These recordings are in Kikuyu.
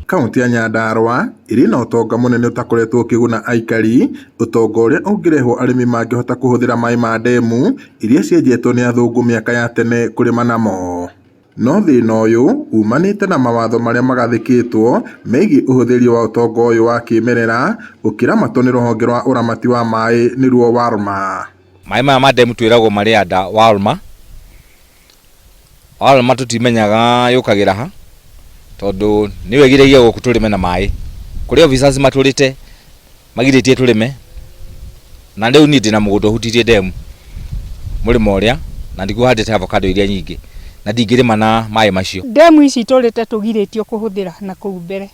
Kauntĩ ya Nyandarua ĩrĩ na ũtonga mũnene ũtakoretwo ũkĩguna aikari, ũtonga ũrĩa ũngĩrehwo arĩmi mangĩhota kũhũthĩra maĩ ma ndemu iria cienjetwo nĩ athũngũ mĩaka ya tene kũrĩma namo. No thĩna ũyũ umanĩte na mawatho marĩa magathĩkĩtwo megiĩ ũhũthĩri wa ũtonga ũyũ wa kĩmerera ũkĩramatwo nĩ rũhonge rwa ũramati wa maĩ nĩruo WARMA. Maĩ maya ma ndemu twĩragwo marĩ anda WALMA. WALMA tũtimenyaga yũkagĩra ha tondũ nĩyo ĩgiragia gũkũ tũrĩme na maĩ. Kũrĩ officers matũrĩte magirĩtie tũrĩme na rĩu niĩ ndĩna mũgũnda ũhutĩtie ndemu mũrĩmo ũrĩa na nĩguo handĩte avocado iria nyingĩ na ndingĩrĩma na maĩ macio. Ndemu ici tũrĩte tũgirĩtio kũhũthĩra na kũu mbere,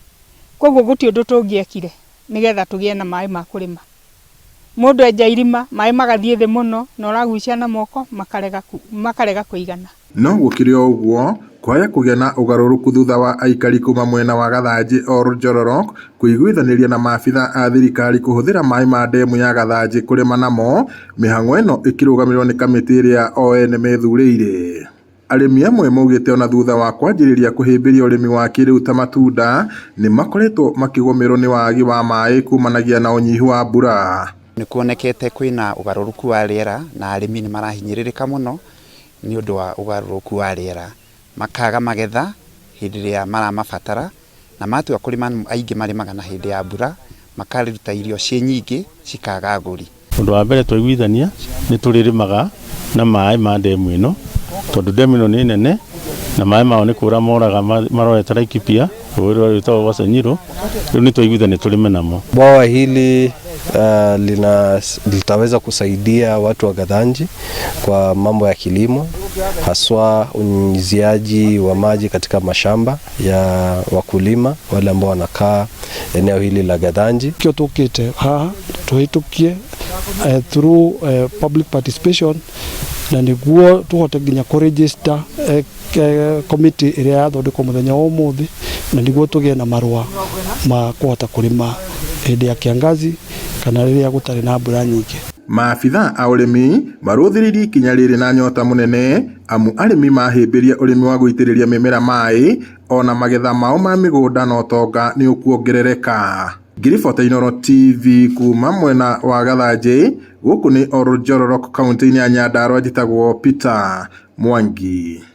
koguo gũtirĩ ũndũ tũngĩekire nĩgetha tũgĩe na maĩ ma kũrĩma. Mũndũ enja irima, maĩ magathiĩ thĩ mũno na ũragucia na moko makarega kũigana. No gũkĩrĩ o ũguo, kwaya kũgĩa na ũgarũrũku thutha wa aikari kuma mwena wa Gathanjĩ Oljororok kũiguithanĩria na maabitha a thirikari kũhũthĩra maĩ ma ndemu ya Gathanjĩ kũrĩma namo, mĩhang'o ĩno ĩkĩrũgamĩrĩrwo nĩ kamĩtĩ ĩrĩa o ene methurĩire. Arĩmi amwe maugĩte ona thutha wa kwanjĩrĩria kũhĩmbĩria ũrĩmi wa kĩrĩu ta matunda, nĩ makoretwo makĩgũmĩrwo nĩ wagi wa maĩ kumanagia na ũnyihu wa mbura. Nĩ kuonekete kwĩna ũgarũrũku wa rĩera na arĩmi nĩ marahinyĩrĩrĩka mũno nĩ ũndũ wa ũgarũrũku wa rĩera. Makaga magetha hĩndĩ ĩrĩa maramabatara na matua kũrĩma aingĩ marĩmaga na hĩndĩ ya mbura makaruta irio ciĩ nyingĩ cikaga agũri. Ũndũ wa mbere twaiguithania nĩ tũrĩrĩmaga na maĩ ma ndemu ĩno tondũ ndemu ĩno nĩ nene na maĩ mao nĩ kũra moraga marorete Laikipia rũĩ rũrĩa rwĩtagwo Rwa Rĩu nĩ twaiguithania tũrĩme namo. Bwawa hili litaweza kusaidia watu wa Gathanji kwa mambo ya kilimo, haswa unyunyiziaji wa maji katika mashamba ya wakulima wale ambao wanakaa eneo hili la Gathanji. Kio tukite haha tuhitukie through public participation na niguo tuhote nginya kũregister committee ĩrĩa yathondekwo mũthenya wa ũmũthĩ na niguo tũgĩe na marũa ma kũhota kũrĩma hĩndĩ ya kiangazi kana rĩrĩa gũtarĩ na mbura nyingĩ. Maabitha a ũrĩmi marũthĩrĩirie ikinya rĩrĩ na nyota mũnene amu arĩmi mahĩmbĩria ũrĩmi wa gũitĩrĩria mĩmera maĩ ona magetha mao ma mĩgũnda na ũtonga nĩ ũkuongerereka. Ngĩribota Inooro TV kuma mwena wa Gathanjĩ, gũkũ nĩ Oljororok kaunti-inĩ ya Nyandarua, njĩtagwo Peter Mwangi.